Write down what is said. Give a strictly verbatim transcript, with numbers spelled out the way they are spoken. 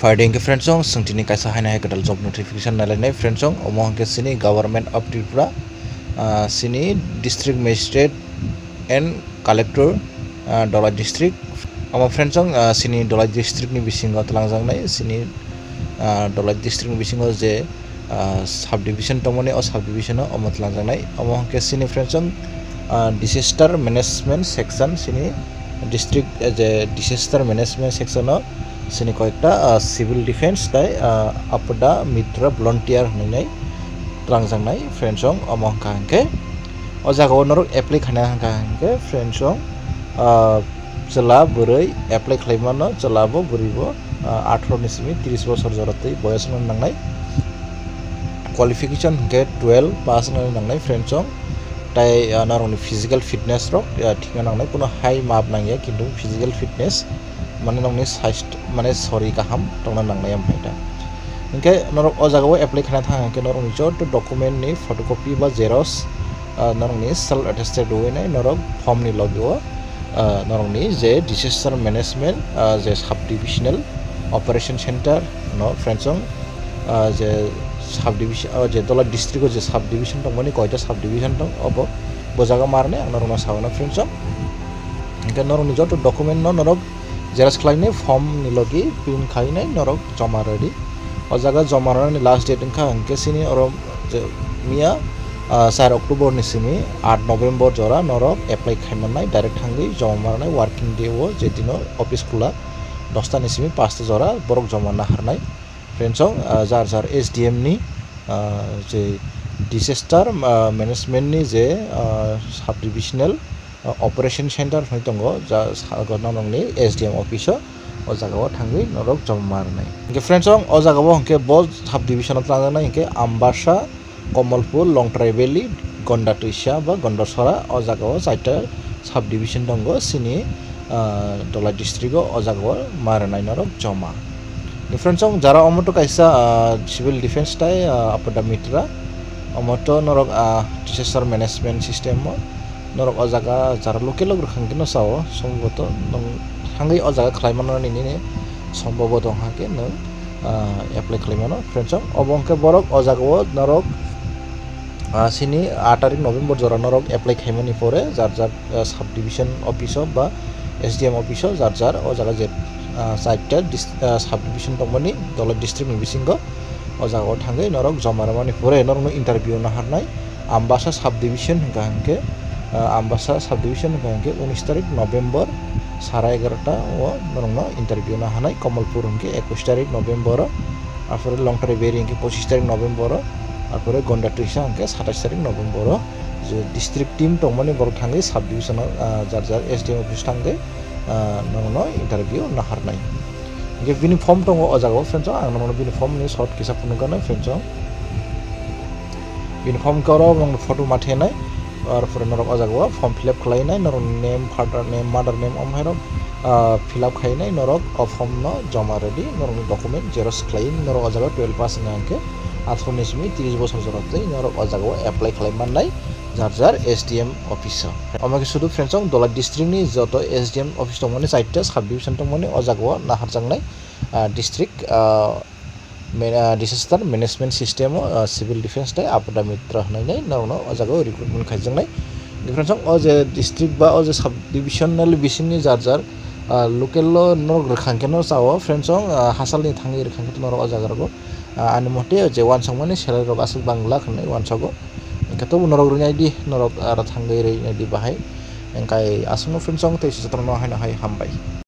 Phaidi hwnkhe friends song, chwng tini kaisa haino hai kwtal job notification nailainai friends song, omo hwnkhe chini Government of Tripura, ah, chini District Magistrate and Collector, ah, Dholai District. Omo friends song, ah, chini Dholai District ni bisingo twlangjaknai, chini, ah, Dholai District ni bisingo je, ah, subdivision tongmani, o subdivision o omo twlangjaknai. Omo hwnkhe chini friends song, ah, disaster management section, chini district, eh, je disaster management section o chini koyekta, ah, civil defense tai, ah, Apada Mitra volunteer hwnwi twlangjaknai friends song. Omo hwnkha hwnkhe o jagao norok apply khaina hwnkha hwnkhe friends song, ah, chwla bwrwi apply khlai mano, chwla bo bwrwi bo, ah, atharo ni simi tris bosor jora twi boyos wngna nangnai. Qualification hwnkhe twelve pass wngna nangnai friends song. Tai, ah, norokni physical fitness rok, ah, thikna nangnai, kuno hai map nangya, kintu physical fitness mane nokni saisto mane sori kaham tongna nangnai, omo hai ta. Hwnkhe norok o jagao apply khaina thang hwnkhe norokni joto document ni photocopy ba xerox, ah, norokni self attested rwinai norok form ni logi o, ah, norokni je disaster management, ah, je subdivisional operation center no friends song, ah, je subdivision, ah, je Dholai district o je subdivision tongmani koita subdivision tong obo bo jaga marne ang norokno sawana friends song. Hwnkhe norokni joto document no norok xerox khlainai form ni logi print khainai norok joma rwdi. O jaga joma rwnani last date wngkha hwnkhe chini oro je miya, ah, char October ni simi aat November jora norok apply khaimannai, direct thangwi joma rwnai working day o, je dino office khula dosta ni simi pasta jora borok joma naharnai. Friends song, ah, jar jar S D M ni, ah, je disaster, ah, management ni je, ah, subdivisional, ah, operation center hwnwi tongo, ja sa-, norokni S D M office o, o jaga o thangwi norok joma rwnai. Hwnkhe friends song, o jaga o hwnkhe bo subdivision o twlangjaknai hwnkhe Ambasa, Kamalpur, Longtrai Valley, Gonda Twisa ba Gondasora, o jaga o chaita subdivision tongo chini, ah, Dholai district o, o jaga o ma rwnai norok joma. Friends song, jara omo to kaisa, ah, civil defense tai, ah, Apada Mitra, omo to norok, ah, disaster management system o norok o jaga jara local rok rwkha hwnkhe no sao, somboto nwng thangwi o jaga khlai mano nini sombobo tong hakhe nwng, ah, apply khlai mano. Friends song, obo hwnkhe borok o jaga o norok, ah, chini aat tarik November jora norok apply khaimani pore jar jar, ah, subdivision office o ba S D M office o jar jar o jaga je, ah, chaita dis-, ah, subdivision tongmani Dholai district ni bisingo o jaga o thangwi norok joma rwmani pore norokno interview na harnai. Ambasa subdivision hwnkha hwnkhe, ah, Ambasa subdivision hwnkha hwnkhe unis tarik November sara egarota o norokno interview na hanai, Kamalpur hwnkhe ekush tarik November o, arpore Longtrai Valley hwnkhe pochis tarik November o, arpore Gonda Twisa hwnkhe satais tarik November o. Je district team tongmani borok thangwi subdivision o, ah, jar jar S D M office thangwi, ah, norokno interview na harnai. Hwnkhe bini form tongo o jaga o, friends song, ang norokno bini form ni short kisa phunukgano, friends song. Bini form khe oro norokno photo ma thenai, arpore norok o jaga o form fill up khlainai, norok name, father name, mother name, omo hai rok, ah, fill up khainai, norok o form no joma rwdi, norokni document xerox khlai, norok o jaga twelve pass wngkha hwnkhe atharo ni simi tris bosor jora twi norok o jaga o apply khlai mannai jar jar S D M office o. Omo khe sudu, friends song, Dholai district ni joto S D M office tongmani, chaita subdivision tongmani, o jaga o naharjaknai, ah, district, ah, ma-, ah, disaster management system o, ah, civil defense tei Apada Mitra hwnwi norokno o jaga o recruitment khaijaknai. Friends song, o je district ba o je subdivisional bisingni jar jar, ah, local o norok rwkha hwnkhe no sao, friends song, ah, hasalni thangwi rwkha hwnkhe norok o jaga rogo, ah, ani mote je uansukmani salary rok aswk bang glak hwnwi uansugo. Hwnkhe tobo norok rwnaidi, norok aro thangwi rwnaidi bahai. Hwnkhe aswkno, friends song, tei jotono haino hai hambai.